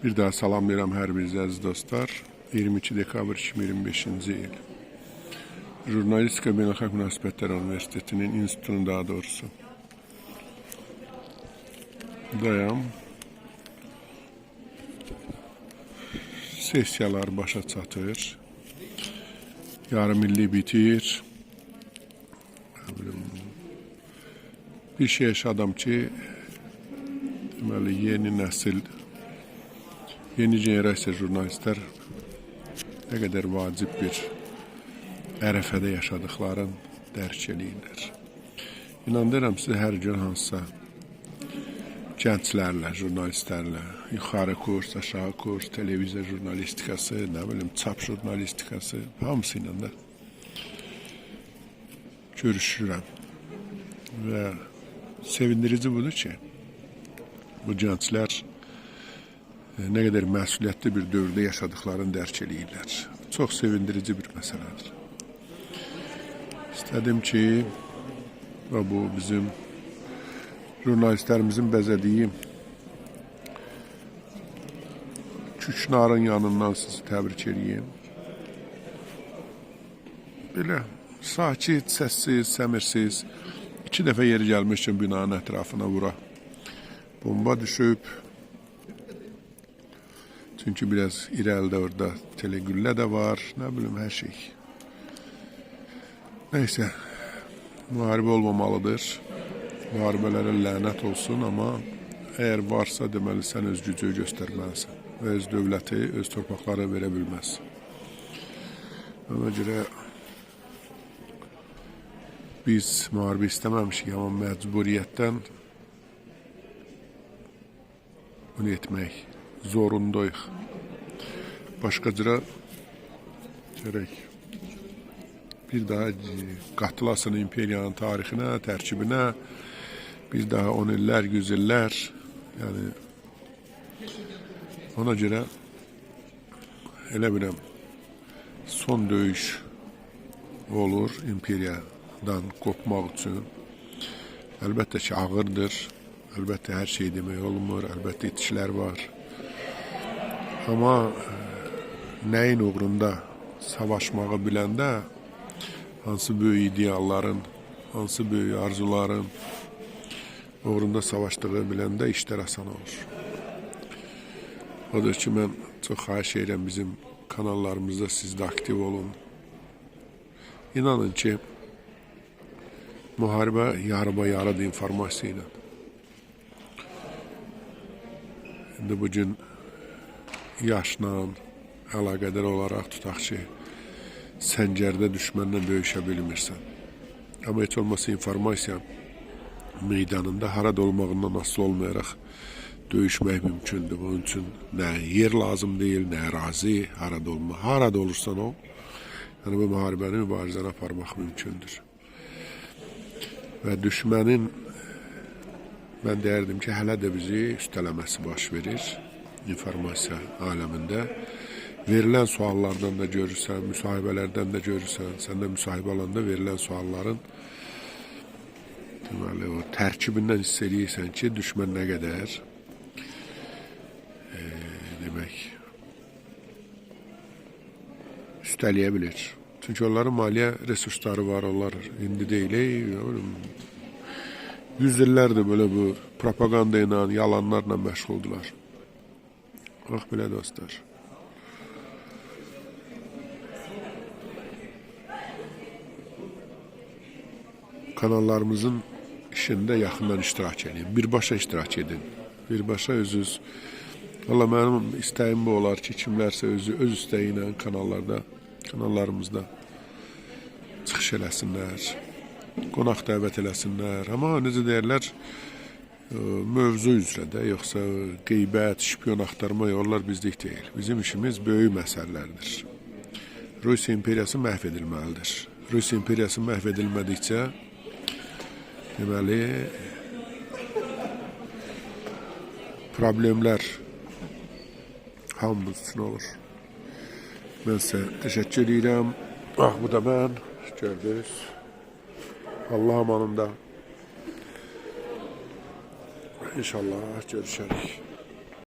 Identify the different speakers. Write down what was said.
Speaker 1: Bir daha salamlayıram hər birinizi əziz dostlar. 22 dekabr 2025-ci il. Jurnalistika Beynəlxalq Münasibətlər Universitetinin institutunun daha doğrusu. Dayam. Sessiyalar başa çatır. Yarım illik bitir. Nə bilim, bir şey yaşadım ki, deməli yeni nəsil, yeni generasiya jurnalistlər nə qədər vacib bir ərəfədə yaşadıqlarını dərk eləyirlər. İnandırıram sizə hər gün hansısa gənclərlə, jurnalistlərlə, yuxarı kurs, aşağı kurs, televiziya jurnalistikası, nə bilim, çap jurnalistikası, hamısı ilə də görüşürəm. Və sevindirici budur ki, bu gənclər nə qədər məsuliyyətli bir dövrdə yaşadıklarını dərk eləyirlər. Çox sevindirici bir məsələdir. İstədim ki, və bu bizim jurnalistlərimizin bəzədiyi küknarın yanından sizi təbrik eləyim. Belə sakit, səssiz, səmirsiz iki dəfə yeri gəlmişkən binanın ətrafına vura bomba düşüb. Çünki biraz irəlidə orada telegüllə də var, nə bilim hər şey. Neysə, müharibə olmamalıdır. Müharibələrə lənət olsun, amma əgər varsa, deməli sən öz gücü göstərməlisən və öz dövləti, öz torpaqları verə bilməzsən. Ona görə biz müharibə istəməmişik, amma məcburiyyətdən bunu etmək zorundayıq. Başqa cürə gərək bir daha qatılasın imperiyanın tarixinə, tərkibinə, bir daha 10 illər, 100 illər, yəni ona görə elə biləm son döyüş olur imperiyadan qopmaq üçün. Əlbəttə ki, ağırdır. Əlbəttə hər şey demək olmur. Əlbəttə itişlər var. Amma nəyin uğrunda savaşmağı biləndə hansı böyük idealların, hansı böyük arzuların uğrunda savaşdığı biləndə işlər asan olur. Odur ki, mən çox xahiş edirəm bizim kanallarımızda siz də aktiv olun. İnanın ki, müharibə yarıba yarıdır informasiya ilə. İndi bugün yaşla əlaqədar olaraq tutaq ki, səngərdə düşmənlə döyüşə bilmirsən. Amma heç olmasa informasiya meydanında harada olmağından asılı olmayaraq döyüşmək mümkündür. Bunun üçün nə yer lazım deyil, nə ərazi, harada olma. Harada olursan ol, yəni bu müharibəni, mübarizəni aparmaq mümkündür. Və düşmənin, mən deyərdim ki, hələ də bizi üstələməsi baş verir informasiya aləmində. Verilən suallardan da görürsən, müsahibələrdən də görürsən, səndə müsahibə alanda verilən sualların deməli o tərkibindən hiss eləyirsən ki, düşmən nə qədər demək üstələyə bilir. Çünki onların maliyyə resursları var, onlar indi deyil, ey, nə bilim, 100 illərdir belə bu propaganda ilə, yalanlarla məşğuldular. Bax belə dostlar. Kanallarımızın işində yaxından iştirak edin. Birbaşa iştirak edin. Birbaşa özünüz. Valla mənim istəyim bu olar ki, kimlərsə özü öz istəyi ilə kanallarda, kanallarımızda çıxış eləsinlər. Qonaq dəvət eləsinlər. Amma necə deyirlər, mövzu üzrə də, yoxsa qeybət, şpion axtarma onlar bizlik deyil. Bizim işimiz böyük məsələlərdir. Rusiya imperiyası məhv edilməlidir. Rusiya imperiyası məhv edilmədikcə deməli problemlər hamımız üçün olur. Mən sizə təşəkkür edirəm. Bax, bu da mən. Gördünüz. Allah amanında. İnşallah görüşərik.